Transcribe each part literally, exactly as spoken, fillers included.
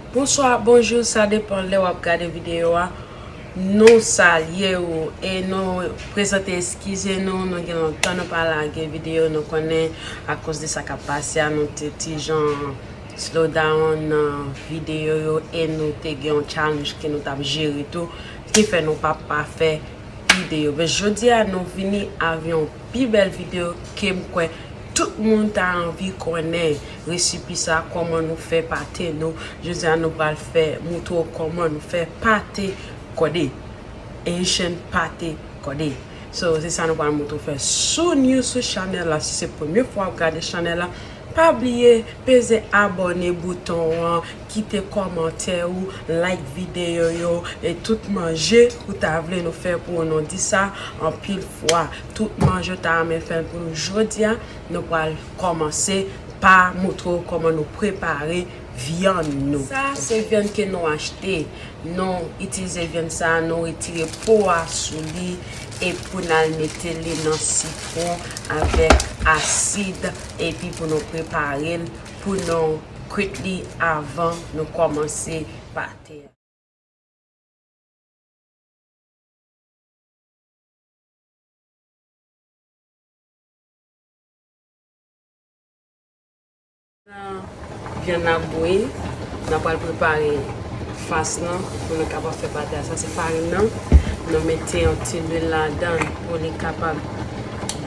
Bonswa, bonjou, sa depann lè w ap gade videyo a. Nou salye w e nou prezante eskize nou. Nou gen lontan nou pa lage videyo. Nou konnen akoz de sa k ap pase a, nou te ti jan slow down nan videyo yo e nou te gen yon challenge ke nou t ap jere tou, ki fè nou pa pa fè videyo. Men jodi a, nou vini avè yon pi bèl videyo ke m kwè tout moun ta anvi konnen resipi sa, kòman nou fè pate nou. Jodi a, nou pral fè, moutre w kòman nou fè pate kòde. Haitian pate kòde. So, se sa nou pral moutre w fè. Si w new sou chanèl la, si se premye fwa w ap gade chanèl la, pa bliye peze abòne bouton an, kite kòmantè ou, like videyo yo, e tout manje ou ta vle nou fè pou ou, nou di sa anpil fwa. Tout manje ou ta renmen fè pou nou jodi a, nou pral kòmanse pa moutre w kòman nou prepare vyann nou. Sa se vyann ke nou achte. Nou itilize vyann sa a, nou retire po a sou li, e pou n al mete li nan sitwon avèk asid, epi pou nou prepare l, pou nou kwit li avan nou kòmanse pate a. Vyann nan bouyi, n ap pral prepare fas lan pou nou kapab fè pate a. Sa se farin nan. Nou mete yon ti lwil ladan l pou li kapab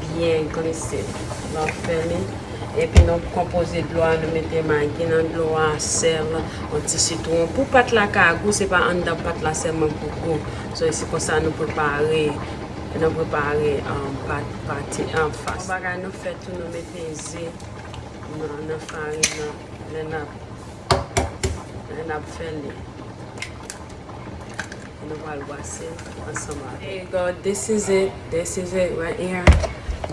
byen glise. N ap fè li. Epi nou konpoze dlo a, nou mete magi nan dlo a, sèl, yon ti sitwon. Pou pat la ka gou, se pa anndan pat la sèlman pou gou. So, se konsa nou prepare, nou prepare, um, pat, pate, um, fas. Yon bagay nou fè tou, nou mete ze nan, nan farin nan, lè n ap, lè n ap fè li. Nou pral bwase ansanm avè. Hey God, this is it. This is it right here.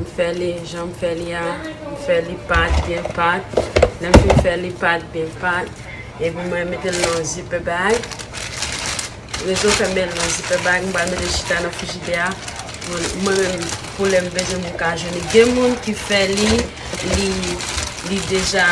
M fè li jan m fè li a. M fè li pat, byen pat. Lè m fin fè li pat, byen pat. Epi mwen mete l nan zipper bag. Rezon fè m mete l nan zipper bag, m pral mete l chita nan frijidè a. Mwen, mwen menm, pou lè m bezwen m ka jwenn li. Gen moun ki fè li, li, li deja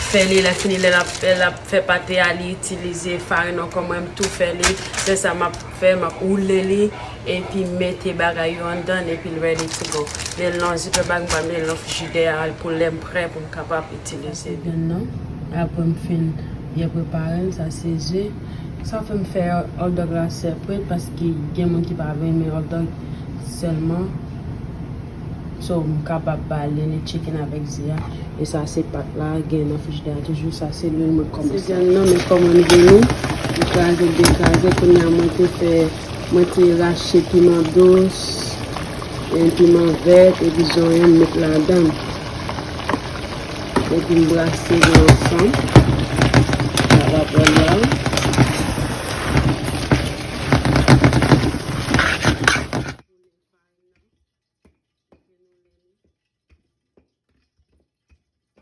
fè li, lè fini, lè l ap, lè l ap fè pate a, li itilize farin nan, kòman m tou fè li. Se sa m ap fè, m ap woule li, epi mete bagay yo anndan, epi l ready to go. Men l nan zipper bag, m pral mete l nan frijidè a pou lè m prè pou m kapab itilize li. Vyann nan, apre m fin byen prepare l, sa se ze. Sa fè m fè hot dog la separate, paske gen moun ki pa renmen hot dog sèlman. So, m kapab ba li chicken avèk ze a. E sa se pat la, gen nan frijidè a toujou. Sa se lwil mwen kòmanse. Se vyann nan, men kòman l vini. M kraze, dekraze. Kounye a mwen te fè, mwen te rache piman dous, e piman vèt, epi zonyon m met ladan. Epi m brase li ansanm. Sa va pran lè.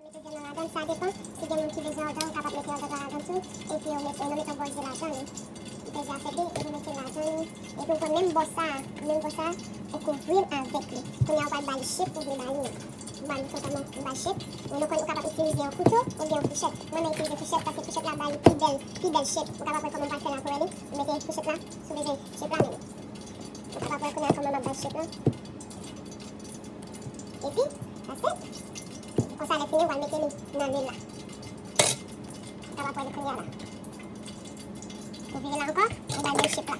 Mete vyann nan ladan, sa depan. Si gen moun ki bezwen hot dog, ou kapab mete hot dog la ladan tou. Epi ou mete, nou mete yon bò ze ladan li. Ou peze afèt li, epi mete l ladan li. Epi ou pran menm bò sa, menm bò sa, ou kouvri l avèk li. Kounye a ou pral ba li shape ou vle ba li an. Ou ba li sèlman, ou ba shape. Men nou konn ou kapab itilize yon kouto oubyen yon fouchèt. Mwen, mwen itilize fouchèt paske fouchèt la ba li pi bèl, pi bèl shape. Ou kapab wè kòman m pral fè la pou wè li. Ou mete fouchèt la, si w bezwen shape la, men ou kapab wè kounye a kòman m ap bay shape la. Epi, that's it. Konsa, lè fini, ou pral mete li nan lwil la. Ou kapab wè li kounye a la. Ou vire la ankò, ou bay bèl shape la.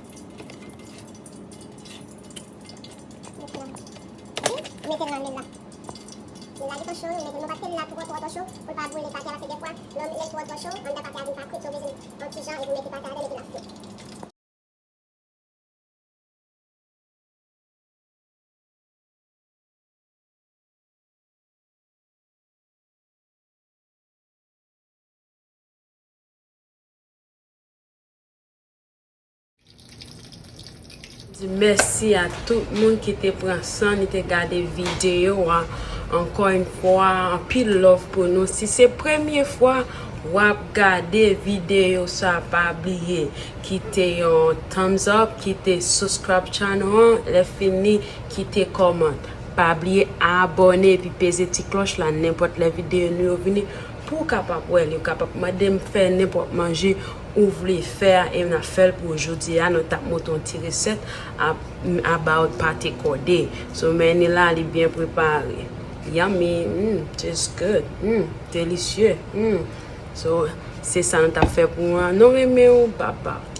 Epi, mete l nan lwil la. Lwil la li twò cho, mete, nou pa t kite l la twò, twò, twò cho, pou l pa boule pate a, paske dèfwa, lè, lè l twò, twò cho, anndan pate a vin pa kwit, so w bezwen yon ti jan, epi w mete pate a ladan, mete l ap fri. Di mèsi a tout moun ki te pran san li te gade videyo a. Ankò yon fwa, anpil love pou nou. Si se premye fwa w ap gade videyo sa, pa bliye kite yon thumbs up, kite subscribe channel an, lè fini, kite comment. Pa bliye abòne epi peze ti klòch la, nenpòt lè videyo nou yo vini, Pou w kapab wè li, ou kapab mande m fè nenpòt manje ou vle fè a, e n ap fè l pou ou. Jodi a, nou t ap montre yon ti resèt a- about pate kòde. So, men ni la, li byen prepare. Yummy, mm, tastes good, mm, delisye, mm. So, se sa nou t ap fè pou ou an. Nou renmen ou, bye bye.